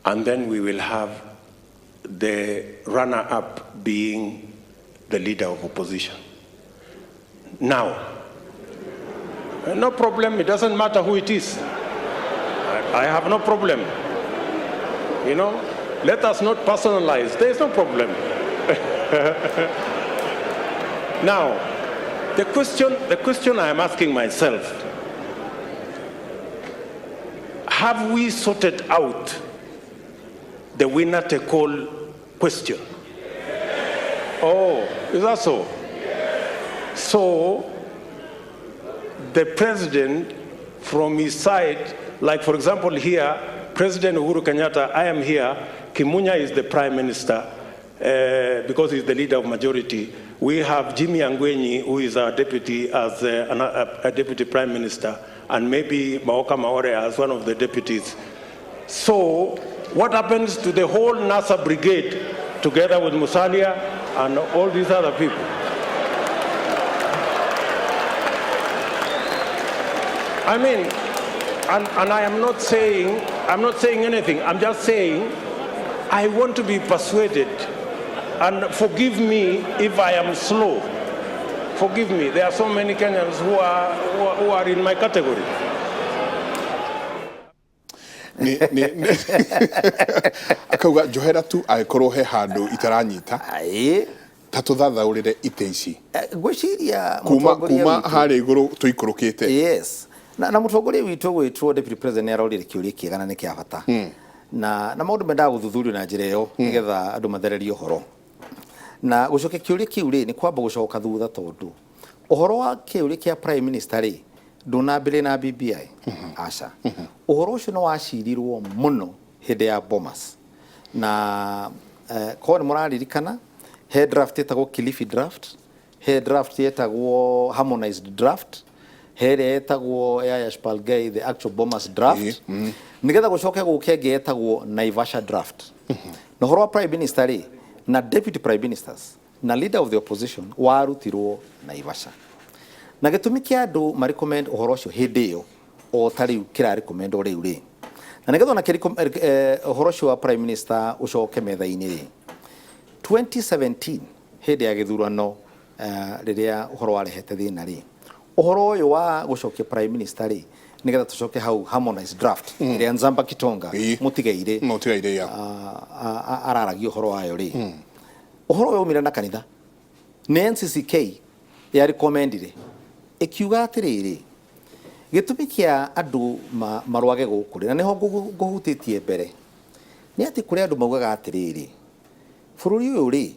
And then we will have the runner-up being the leader of opposition. Now, no problem, it doesn't matter who it is. I have no problem. You know, let us not personalize. There is no problem. Now, the question I am asking myself, have we sorted out the winner take all question? Oh, is that so? So, the president from his side, like for example here, President Uhuru Kenyatta, I am here, Kimunya is the prime minister, because he's the leader of majority. We have Jimmy Angwenyi, who is our deputy as a deputy prime minister, and maybe Maoka Maore as one of the deputies. So what happens to the whole NASA brigade together with Musalia and all these other people? I mean, and I am not saying, I'm not saying anything. I'm just saying I want to be persuaded. And forgive me if I am slow. Forgive me. There are so many Kenyans who are in my category. Akauga njohera tu angĩkorwo he handũ itaranyita. Ta tũthathaũrĩre itĩ ici. Ngwĩciria kuma harĩa igũrũ tũikũrũkĩte. Yes. Na mũtongoria witũ gwĩtwo deputy president nĩarorire kĩũria kĩega na nĩ kĩa bata. Na maũndũ mendaga gũthuthurio na njĩra ĩyo nĩgetha andũ mathererie ũhoro. Na gũcokia kĩũria kĩu rĩ nĩ kwamba gũcoka thutha tondũ ũhoro wa kĩũria kĩa prime minister rĩ ndũnambĩrĩria na BBI. Aca. Ũhoro ũcio nĩ wacirirwo mũno hĩndĩ ya Bomas. Na korwo nĩ mũraririkana he draft ĩtagwo Kilifi draft, he draft ĩtagwo harmonized draft, he ĩrĩa ĩtagwo ya Yashpal Ghai, the actual Bomas draft. Nĩgetha gũcoke gũke ĩngĩ ĩtagwo Naivasha draft. Na ũhoro wa prime minister rĩ na deputy prime ministers na leader of the opposition warutirwo Naivasha. Na gĩtũmi kĩa andũ ma recommend ũhoro ũcio hĩndĩ ĩyo o ta rĩu kĩra recommend o rĩu rĩ. Na nĩgetha ona ũhoro ũcio wa prime minister ũcoke metha-inĩ rĩ, 2017 hĩndĩ ya gĩthurano rĩrĩa ũhoro warehete thĩna rĩ, ũhoro ũyũ wa gũcokia prime minister rĩ nĩgetha tũcoke hau harmonized draft ĩrĩa Nzamba Kitonga mũtigaire araragia ũhoro wayo rĩ, ũhoro ũyũ umire na kanitha nĩ NCCK ya recommendire ĩkiuga atĩrĩrĩ gĩtũmi kĩa andũ marwage gũkũ rĩ, na nĩho ngũhutĩtie mbere nĩ atĩ kũrĩ andũ maugaga atĩrĩrĩ bũrũri ũyũ rĩ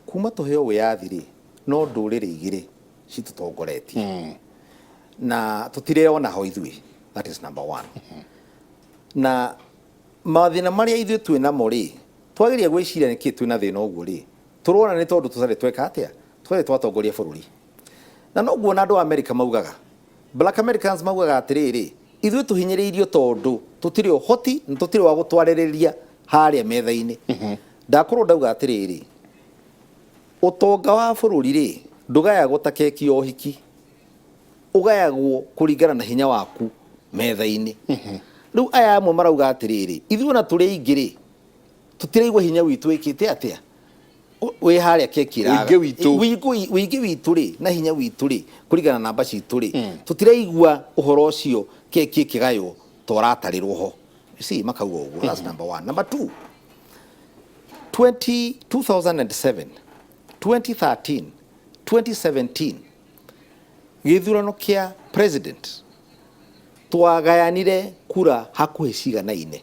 kuma tũheo wĩyathi rĩ no ndũrĩrĩ igĩrĩ citũtongoretie na tũtireyona ho ithuĩ. That is number one. Na mathĩna marĩa ithuĩ twĩ namo rĩ twageria gwĩciria nĩkĩ twĩna thĩna ũguo rĩ tũrona nĩ tondũ tũtarĩ tweka atĩa tũtarĩ twatongoria bũrũri. Na noguo na andũ a America maugaga, Black Americans maugaga atĩrĩrĩ ithuĩ tũhinyĩrĩirio tondũ tũtirĩ ũhoti na tũtirĩ wa gũtwarĩrĩria harĩa metha-inĩ. Ndakorwo ndauga atĩrĩrĩ ũtonga wa bũrũri rĩ ndũgayagwo ta keki ya ũhiki, ũgayagwo kũringana na hinya waku metha-inĩ. Rĩu aya amwe marauga atĩrĩrĩ ithuĩ ona tũrĩ aingĩ rĩ tũtiraigua hinya witũ wĩkĩte atĩa wĩ harĩa keki ĩraga. Ũingĩ witũ rĩ na hinya witũ rĩ kũringana na namba citũ rĩ tũtiraigua ũhoro ũcio keki ĩkĩgaywo toratarĩrwo ho. You see, makauga ũguo. That's number one. Number two, 2007, 2013, 2017 gĩthurano kĩa president twagayanire kura hakuhĩ ciganaine.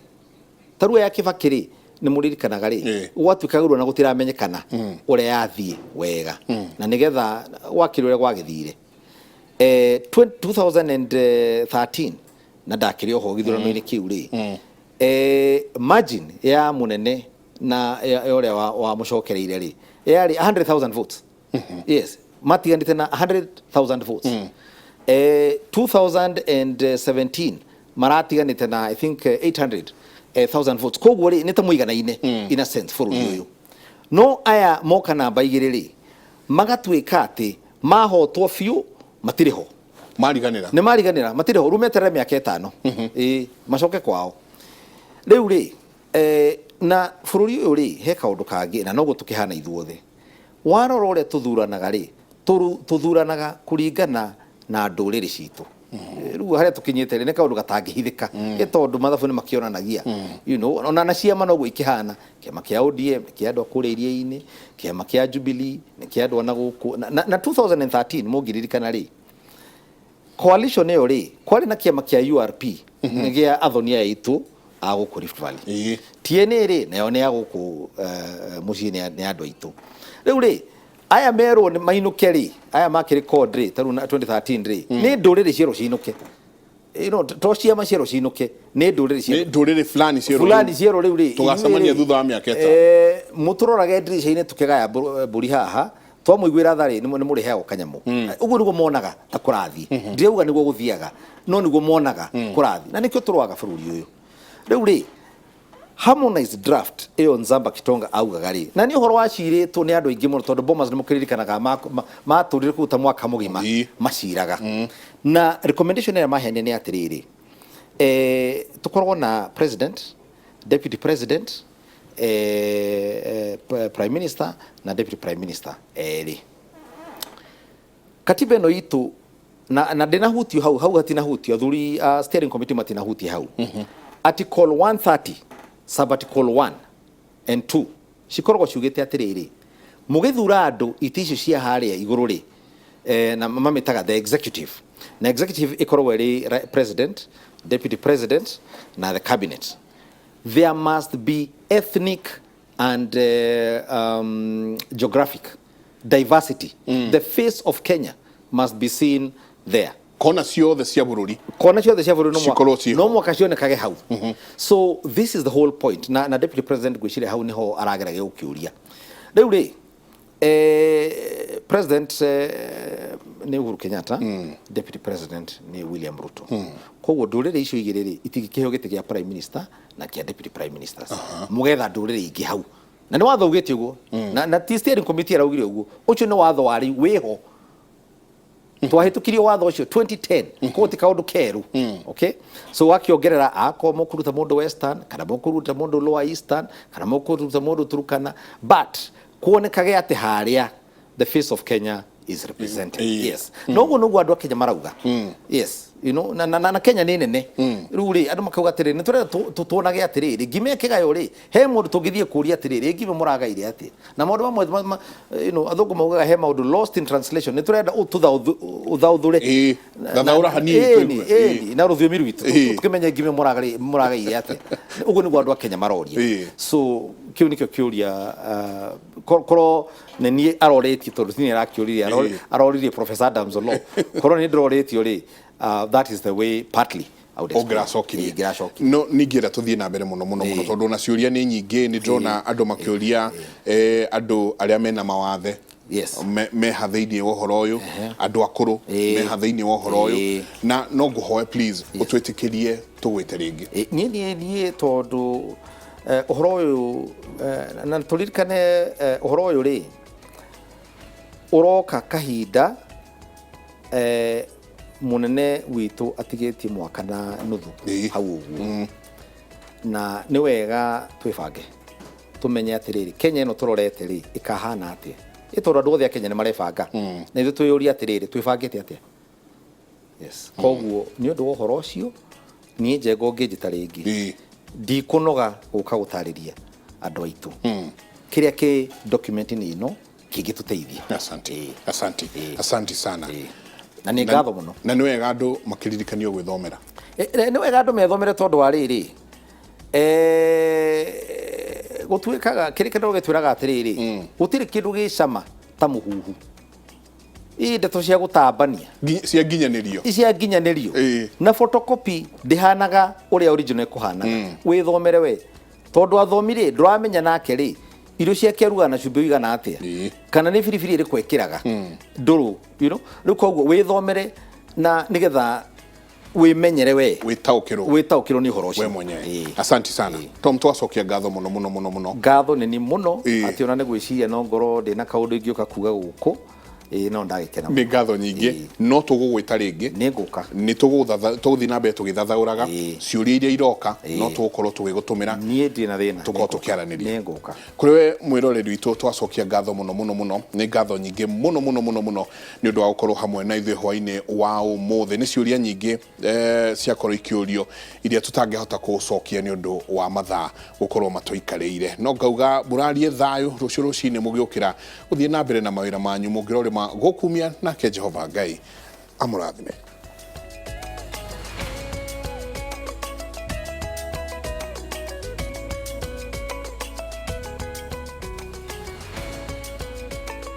Ta rĩu ya Kibaki rĩ nĩ mũririkanaga rĩ gwatuĩka gũrua na gũtiramenyekana ũrĩa yathiĩ wega na nĩgetha gwakĩrĩ ũrĩa gwagĩthire. 2013 na ndakĩrĩ oho gĩthurano-inĩ kĩu rĩ Margin ya munene na ya ũrĩa wamũcokereire rĩ yarĩ 100,000 votes. Yes, matiganĩte na 100,000 votes. 2017 maratiganĩte na I think 800,000 votes. Koguo rĩ, nĩ ta mũiganaine in a sense bũrũri ũyũ. No aya moka namba igĩrĩ rĩ, magatuĩka atĩ mahotwo biũ, matirĩ ho. Mariganĩra. Nĩ mariganĩra, matirĩ ho. Rĩu meterere mĩaka 5, ĩĩ, macoke kwao. Rĩu rĩ, na bũrũri ũyũ rĩ, he kaũndũ kangĩ na noguo tũkĩhana ithuothe. Warora ũrĩa tũthuranaga rĩ, tũthuranaga kũringana na ndũrĩrĩ citũ. Rĩu harĩa tũkinyĩte rĩ, nĩ kaũndũ gatangĩhithĩka, nĩ tondũ mathabu nĩ makĩonanagia, ona na ciama noguo ikĩhana. Kĩama kĩa ODM nĩ kĩa andũ a kũrĩa iria-inĩ, kĩama kĩa Jubilee nĩ kĩa andũ a na gũkũ. Na 2013 mũngĩririkana rĩ, coalition ĩyo rĩ, kwarĩ na kĩama kĩa URP, nĩ gĩa athoni aya aitũ a gũkũ Rift Valley. TNA rĩ, nayo nĩ ya gũkũ mũciĩ, nĩ andũ aitũ. Rĩu rĩ, aya merwo nĩ mainũke rĩ, aya makĩrĩ CORD rĩ, ta rĩu na 2013 rĩ, nĩ ndũrĩrĩ cierwo cinũke. To ciama cierwo cinũke, nĩ ndũrĩrĩ cierwo. Nĩ ndũrĩrĩ fulani cierwo. Fulani cierwo rĩu rĩ, tũgacemania ithuĩ rĩ, thutha wa mĩaka 5. Mũtũrorage ndirica-inĩ tũkĩgaya mbũri haha, twamũiguĩra tha rĩ, nĩ mũrĩheagwo kanyamũ. Ũguo nĩguo monaga ta kũrathiĩ. Ndirauga nĩguo gũthiaga, no nĩguo monaga kũrathiĩ. Na nĩkĩo tũrũaga bũrũri ũyũ. Rĩu rĩ, harmonized draft ĩyo Nzamba Kitonga augaga rĩ, na nĩ ũhoro wacirĩtwo nĩ andũ aingĩ mũno, tondũ Bomas nĩ mũkĩririkanaga matũrire kũu ta mwaka mũgima maciraga. Na recommendation ĩrĩa maheanire nĩ atĩrĩrĩ, tũkorwo na president, deputy president, prime minister na deputy prime minister erĩ. Katiba ĩno itũ na ndĩnahutio hau, hau hatinahutio, athuri a steering committee matinahutia hau. Article 130 sub article 1 and 2 cikoragwo ciugĩte atĩrĩrĩ, mũgĩthura andũ itĩ icio cia harĩa igũrũ rĩ, na mamĩtaga the executive, na executive ĩkoragwo ĩrĩ president, deputy president na the cabinet. There must be ethnic and geographic diversity. The face of Kenya must be seen there. Kona ciothe cia bũrũri. Kona ciothe cia bũrũri cikorwo ciho. No mwaka cionekage hau. So this is the whole point. Na deputy president ngwĩciria hau niho arageragia gũkĩũria. Rĩu rĩ, president nĩ Uhuru Kenyatta, deputy president nĩ William Ruto. Koguo ndũrĩrĩ icio igĩrĩ rĩ, itingĩkĩheo gĩtĩ kĩa prime minister na kĩa deputy prime ministers. Mũgetha ndũrĩrĩ ingĩ hau. Na nĩ watho ugĩte ũguo. Na ti steering committee araugire ũguo. Ũcio nĩ watho warĩ wĩho. Twahĩtũkirie watho ũcio 2010, koguo ti kaũndũ kerũ. Okay? So wakĩongerera akorwo mũkũruta mũndũ Western, kana mũkũruta mũndũ Lower Eastern, kana mũkũruta mũndũ Turkana, but kuonekage atĩ harĩa the face of Kenya is represented. Yes. No ũguo nĩguo andũ a Kenya marauga. Yes. Na Kenya nĩ nene. Rĩu rĩ, andũ makauga atĩrĩrĩ, nĩ tũrenda tuonage atĩrĩrĩ, ngima ĩkĩgaywo rĩ, he mũndũ tũngĩthiĩ kũria atĩrĩrĩ, ngima mũragaire atĩa? Na maũndũ mamwe athũngũ maugaga he maũndũ lost in translation, nĩ tũrenda ũthaũthũre. Thathaũra hanini tũigue. Na rũthiomi rwitũ, tũkĩmenye ngima mũragaire atĩa. Ũguo nĩguo andũ a Kenya maroria. So kĩu nĩkĩo kĩũria, korwo nĩ niĩ arorĩtie, tondũ ti niĩ arakĩũririe, aroririe Professor Adams Oloo. Korwo nĩ ndĩrorĩtio rĩ, that is the way partly I would explain. Ũngĩracokirie. Ĩĩ, ngĩracokirie. No ningĩenda tũthiĩ na mbere mũno mũno mũno, tondũ ona ciũria nĩ nyingĩ, nĩ ndĩrona andũ makĩũria, andũ arĩa mena mawathe meha thĩinĩ wa ũhoro ũyũ, andũ akũrũ meha thĩinĩ wa ũhoro ũyũ. Na no ngũhoe please ũtwĩtĩkĩrie tũgwĩte rĩngĩ. Niĩ tondũ, ũhoro ũyũ, na tũririkane, ũhoro ũyũ rĩ ũroka kahinda, mũnene witũ atigĩtie mwaka na nuthu hau ũguo. Na nĩ wega twĩbange tũmenye atĩrĩrĩ, Kenya ĩno tũrorete rĩ ĩkahana atĩa, ĩ tondũ andũ othe a Kenya nĩ marebanga, na ithuĩ twĩyũrie atĩrĩrĩ, twĩbangĩte atĩa? Yes. Koguo nĩ ũndũ wa ũhoro ũcio, niĩ Njenga ũngĩnjĩta rĩngĩ, ndikũnoga gũka gũtarĩria andũ aitũ kĩrĩa kĩ document-inĩ ĩno kĩngĩtũteithia. Asante. Asante. Asante sana. Na nĩ ngatho mũno. Na nĩ wega andũ makĩririkanio gwĩthomera. Nĩ wega andũ methomere tondũ wa rĩrĩ, gũtuĩkaga kĩrĩkanĩro gĩtwĩraga atĩrĩrĩ, gũtirĩ kĩndũ gĩ cama ta mũhuhu. Ii ndeto cia gũtambania. Cia nginyanĩrio. Cia nginyanĩrio. Na photocopy ndĩhanaga ũrĩa original ĩkũhanaga. Wĩthomere we, tondũ athomi rĩ, ndũramenya nake rĩ, irio ciake arugaga na cumbĩ ũigana atĩa, kana nĩ biribiri ĩrĩkũ ĩkĩraga ndũrũ, you know? Rĩu koguo wĩthomere na nĩgetha wĩmenyere we. Wĩtaũkĩrwo. Wĩtaũkĩrwo nĩ ũhoro ũcio we mwenyewe. Asanti sana. Tom, twacokia ngatho mũno mũno mũno mũno. Ngatho nĩ ni mũno. Atĩ ona nĩ gwĩciria no ngorwo ndĩna kaũndũ ingĩũka kuga gũkũ. Ĩĩ, no ndagĩkena nĩ ngatho nyingĩ. No tũgũgwĩta rĩngĩ. Nĩ ngũka. Nĩ tũgũthiĩ na mbere tũgĩthathaũraga ciũria iria iroka, no tũgũkorwo tũgĩgũtũmĩra. Niĩ ndirĩ na thĩna. Tũkorwo tũkĩaranĩria. Nĩ ngũka. Kũrĩ we mwĩroreri witũ, twacokia ngatho mũno mũno mũno, nĩ ngatho nyingĩ mũno mũno mũno mũno nĩ ũndũ wa gũkorwo hamwe na ithuĩ hwainĩ wa ũmũthĩ. Nĩ ciũria nyingĩ ciakorwo ikĩũrio iria tũtangĩhota gũcokia nĩ ũndũ wa mathaa gũkorwo matũikarĩire, no ngauga mũrarie thayũ rũciũ rũcinĩ mũgĩũkĩra gũthiĩ na mbere na mawĩra manyu, mũngĩrorĩma gũkumia nake Jehova Ngai amũrathime.